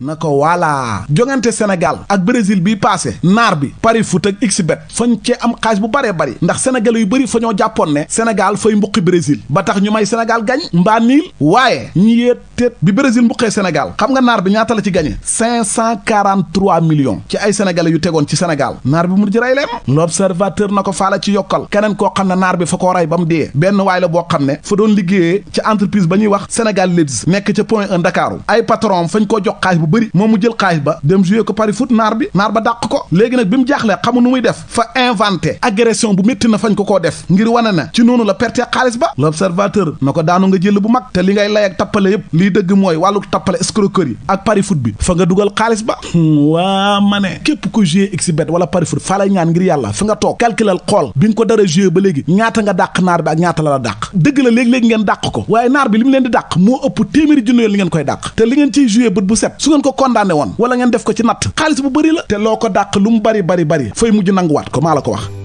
na ko voilà jongante Sénégal ak Brésil bi passé naar bi pari foot ak xbet fañ cee am xaalis bu bëree bëri ndax sénégalais yu bëri fa ñoo jàppoon ne Sénégal fay mbuqi Brésil ba tax ñu may Sénégal gañ mbaa niil waaye ñi yéetéet bi Brésil mbuqee Sénégal xam nga naar bi ñaata la ci gañe 543 millions ci ay sénégalais yu tegoon ci Sénégal naar bi mu di rey leen l'observateur na ko faala ci yokkal keneen koo xam ne naar bi fa koo rey ba mu dee benn waay la boo xam ne fa doon liggéeyee ci entreprise ba ñuy wax Sénégal Ladies nekk ca Point 1 Dakar ay patron fañ koo jox xaalis bu bëri moom mu jël xaalis ba dem jouer ko pari foot naar ba dàq ko léegi nag bi mu jaaxlee xamu nu muy def fa inventé agression bu métti na fañ ko koo def ngir wane na ci noonu la perte xaalis ba l'observateur na ko daanu nga jël bu mag te li ngay lay ak tappale yépp lii dëgg mooy wàllu tappale escroquerie ak pari foot bi fa nga dugal xaalis ba waa ma ne képp ko jouer xbet wala pari foot fa lay ñaan ngir yàlla fi nga toog calculal xool bi nga ko dara jouer ba léegi ñaata nga dàq naar bi ak ñaata la dàq dëgg la léegi-léegi ngeen dàq ko waaye naar bi li mu leen di dàq moo ëpp téeméeri junni yoon li ngeen koy dàq te li ngeen ciy jouer bët bu set su ngeen ko condamné woon wala ngeen def ko ci natt xaalis bu bëri la te loo ko dàq lu mu bari fay mujj nanguwaat ko maa la ko wax